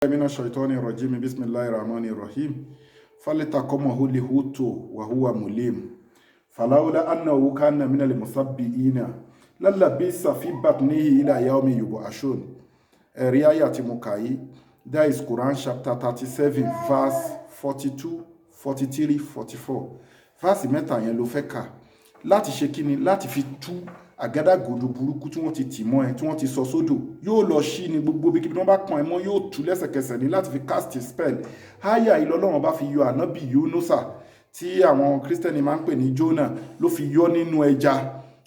من الشيطان الرجيم. بسم الله الرحمن الرحيم. فالتقمه الحوت وهو مليم فلولا أنه كان من المسبحين للبث في بطنه إلى يوم يبعثون. Ẹ̀rí àyà tí mo kà yìí, that is Quran chapter 37 verse 42, 43, 44. Verse mẹ́ta yẹn ló fẹ́ kà láti ṣe kíni? Láti fi tú àgádágodo burúkú tí wọ́n ti tì mọ́ ẹ, tí wọ́n ti sọ sódò. Yóò lọ sí ní gbogbo bí kíbi tí wọ́n bá kàn ẹ́ mọ́, yóò tú lẹ́sẹ̀kẹsẹ̀ ní láti fi cast a spell. Àyà yìí lọ́lọ́run bá fi yọ ànábì Yúnúsà, tí àwọn Kírísítẹ́nì máa ń pè ní Jónà, ló fi yọ nínú ẹja.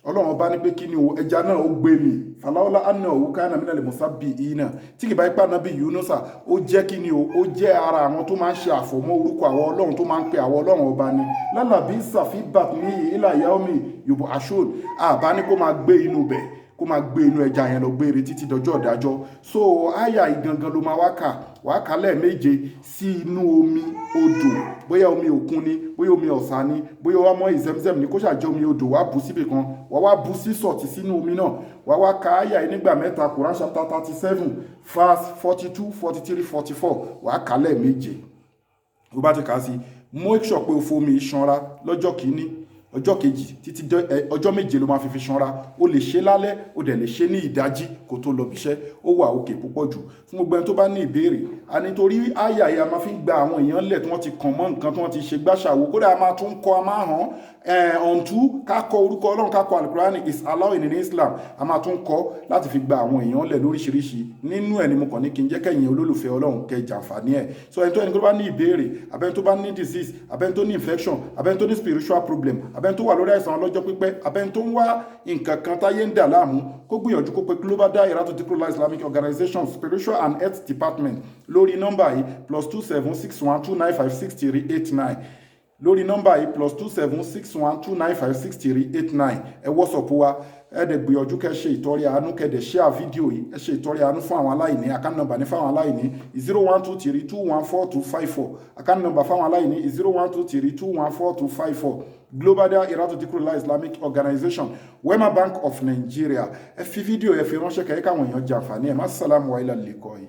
Ọlọ́run bá ní pé kí ni o, ẹja náà ó gbé mi. فلولا أنه كان من المسبحين, tí kì bá ipá ànábì Yúnúsà ó jẹ́ kí ni o, ó jẹ́ ara àwọn tó máa ń ṣe àfọ̀mọ́ orúkọ àwọn Ọlọ́run, tó máa ń pe àwọn Ọlọ́run ọba ni, للبث في بطنه إلى يوم يبعثون, àbá ní kó máa gbé inú bẹ̀, kó máa gbé inú ẹja yẹn lọ gbére títí dọjọ́ ìdájọ́. So àyà ìgangan ló máa wá kà, wàá kà lẹ́ẹ̀méje sí inú omi odò, bóyá omi òkun ni, bóyá omi ọ̀sà ni, bóyá wàá mọ ìzẹ́mzẹ́m ni, kó ṣàjẹ́ omi odò. Wàá bù síbì kan, wàá wá bù sí sọ̀tì sínú omi náà, wàá wá ka àyà yìí nígbà mẹ́ta, Quran chapter 37 verse 42, 43, 44. Wàá kà lẹ́ẹ̀méje. Bó bá ti kà á sí, make sure pé o fomi ṣanra lọ́jọ́ kìíní, ọjọ́ kejì, títí ọjọ́ 7 ló máa fi ṣanra. O lè ṣe lálẹ́, o dẹ̀ lè ṣe ní ìdájí kó tó lọ bíṣẹ́. Ó wà òkè púpọ̀ jù. Fún gbogbo ẹni tó bá ní ìbéèrè, a nítorí àyà yìí, a máa fi ń gba àwọn èèyàn lẹ̀ tí wọ́n ti kàn mọ́ nǹkan, tí wọ́n ti ṣe gbàṣàwò. Kódà a máa tún kọ́, a máa hàn ọ̀ǹtú ká kọ orúkọ Ọlọ́run, ká kọ Alukurani is allowed in Islam. A máa tún kọ́ láti fi gba àwọn èèyàn lẹ̀ lóríṣiríṣi. Nínú ẹ̀ ni mo kàn ní kí n jẹ́ kẹ́yìn olólùfẹ́ Ọlọ́run kẹ́ jàǹfààní ẹ̀. So ẹni tó bá ní ìbéèrè, abẹ́ni tó bá ní disease, abẹ́ni tó ní infection, abẹ́ni tó ní spiritual problem, abẹ́ni tó wà lórí àìsàn ọlọ́jọ́ pípẹ́, abẹ́ni tó ń wá nǹkan kan táyé ń dà láàmú, kó gbìyànjú kó pe Global Dahiratu Dhikrlahi Islamic Organization Spiritual and Health Department lórí nọ́mbà yìí, +27 612956389. Lórí nọ́mbà yìí, +27 612956389, ẹ WhatsApp wa. Ẹ dẹ̀ gbìyànjú kẹ́ ṣe ìtọrẹ àánú, kẹ́ dẹ̀ share fídíò yìí. Ẹ ṣe ìtọrẹ àánú fún àwọn aláìní. Account number ní fáwọn aláìní, 0123214254. Account number fáwọn aláìní, 0123214254. Global Dahiratu Dhikrlahi Islamic Organization, Wema Bank of Nigeria. Ẹ fi fídíò ẹ fi ránṣẹ́ kẹ́ káwọn èèyàn jàǹfààní ẹ̀. Má sàlámù wa ilà lè kọ́ yìí.